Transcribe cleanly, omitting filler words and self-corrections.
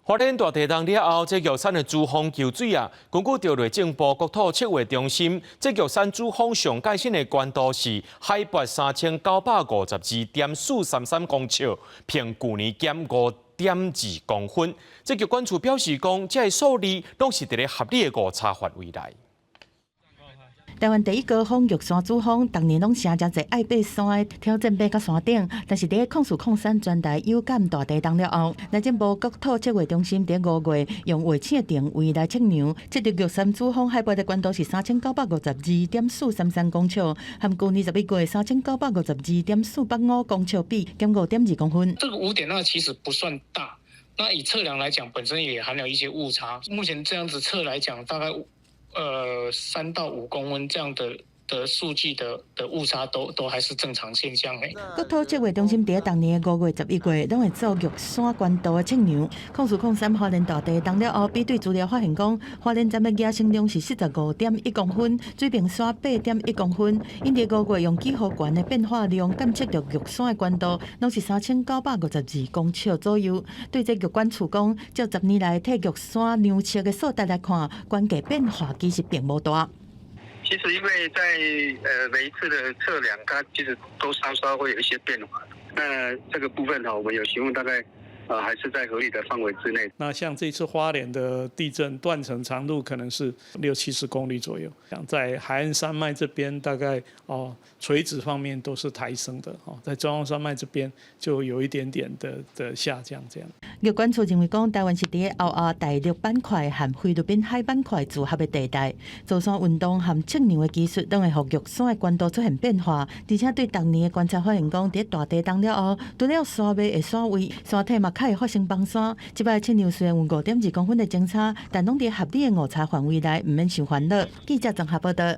花蓮大地動了後，這玉山的主峰求水啊！根據著內政部國土測繪中心，這玉山主峰上蓋新的懸度是海拔3952.433公尺，比舊年減5.2公分。這玉管處表示講，這个數字攏是佇咧合理的誤差範圍內。台灣第一高峰玉山主峰，逐年攏成誠濟愛爬山的挑戰爬到山頂，但是佇咧空四空三全台有感大地動了後，內政部國土測繪中心佇5月用衛星的定位來測量，測著玉山主峰海拔的懸度是3952.433公尺，和舊年11月3952.485公尺比，減5.2公分。這個5.2其實不算大，那以測量來講，本身也含有一些誤差。目前這樣子測來講，大概3到5公分這樣的數據的誤差都還是正常現象誒。國土測繪中心佇逐年5月、11月攏會做玉山懸度的測量。0403花蓮大地動了後，比對資料發現講，花蓮站的壓升量是45.1公分，水平線8.1公分。𪜶佇5月用幾何懸的變化量監測著玉山的懸度，攏是3952公尺左右。對這玉管處講，照10年來替玉山量測的數值來看，懸架變化其實並無大。其實因為在每一次的測量，它其實都稍稍會有一些變化。那這個部分哈，我們有詢問，大概還是在合理的範圍之內。那像這次花蓮的地震斷層長度可能是六七十公里左右，在海岸山脈這邊大概哦垂直方面都是抬升的哦，在中央山脈這邊就有一點點的下降這樣。玉管處認為講，台灣是佇歐亞大陸板塊和菲律賓海板塊組合的地帶，造山運動和測量的技術，攏會予玉山的懸度出現變化。而且對逐年的觀察發現講，佇大地動了後，除了山脈會徙位，山體嘛較會發生崩山。這擺測量雖然有5.2公分的鐘差，但攏佇合理的誤差範圍內，毋免傷煩惱。記者綜合報道。